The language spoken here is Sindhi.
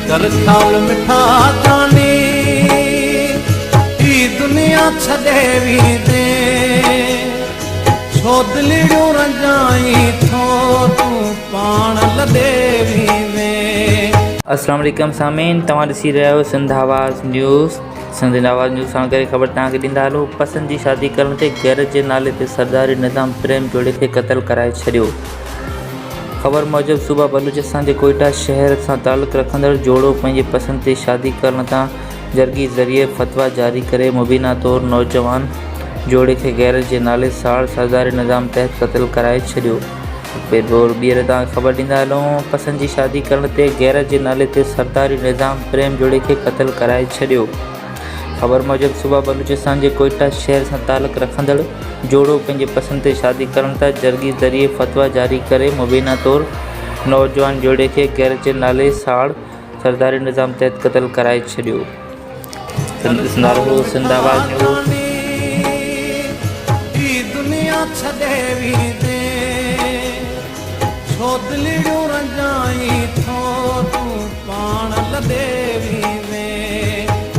ڪر خيال مٺا جاني، هي دنيا ڇڏي ويندين، ڇو دلڙيون رنجائين ٿو، تون پاڻ لڏي ويندين. السلام عليڪم سامعين توهان ڏسي رهيا آهيو سنڌ آواز نيوز سنڌ آواز نيوز سان ڪري خبر توهان کي ڏيندا هلو پسند جي شادي ڪرڻ تي غيرت جي نالي تي سرداري نظام پريم جوڙي کي قتل ڪرائي ڇڏيو. خبر موجب صوبه بلوچستان جي ڪوئيٽا شهر سان تعلق رکندڙ جوڙو پنهنجي پسند تي شادي ڪرڻ تان جرڳي ذريعي فتويٰ جاري ڪري مبينا طور نوجوان جوڙي کي غيرت جي نالي ساڙ سرداري نظام تحت قتل ڪرائي ڇڏيو. ڀيرو ٻيهر توهان کي خبر ڏيندا هلون پسند جي شادي ڪرڻ تي غيرت جي نالي تي سرداري نظام پريم جوڙي کي قتل ڪرائي ڇڏيو. خبر موجب صوبه بلوچستان جي ڪوئيٽا شهر سان تعلق رکندڙ جوڙو پنهنجي پسند تي شادي ڪرڻ تان جرڳي ذريعي فتويٰ جاري ڪري مبينا طور نوجوان جوڙي کي غيرت جي نالي ساڙ سرداري نظام تحت قتل ڪرائي ڇڏيو. ڏسندا رهو سنڌ آواز نيوز. هي دنيا ڇڏي ويندين، ڇو دلڙيون رنجائين.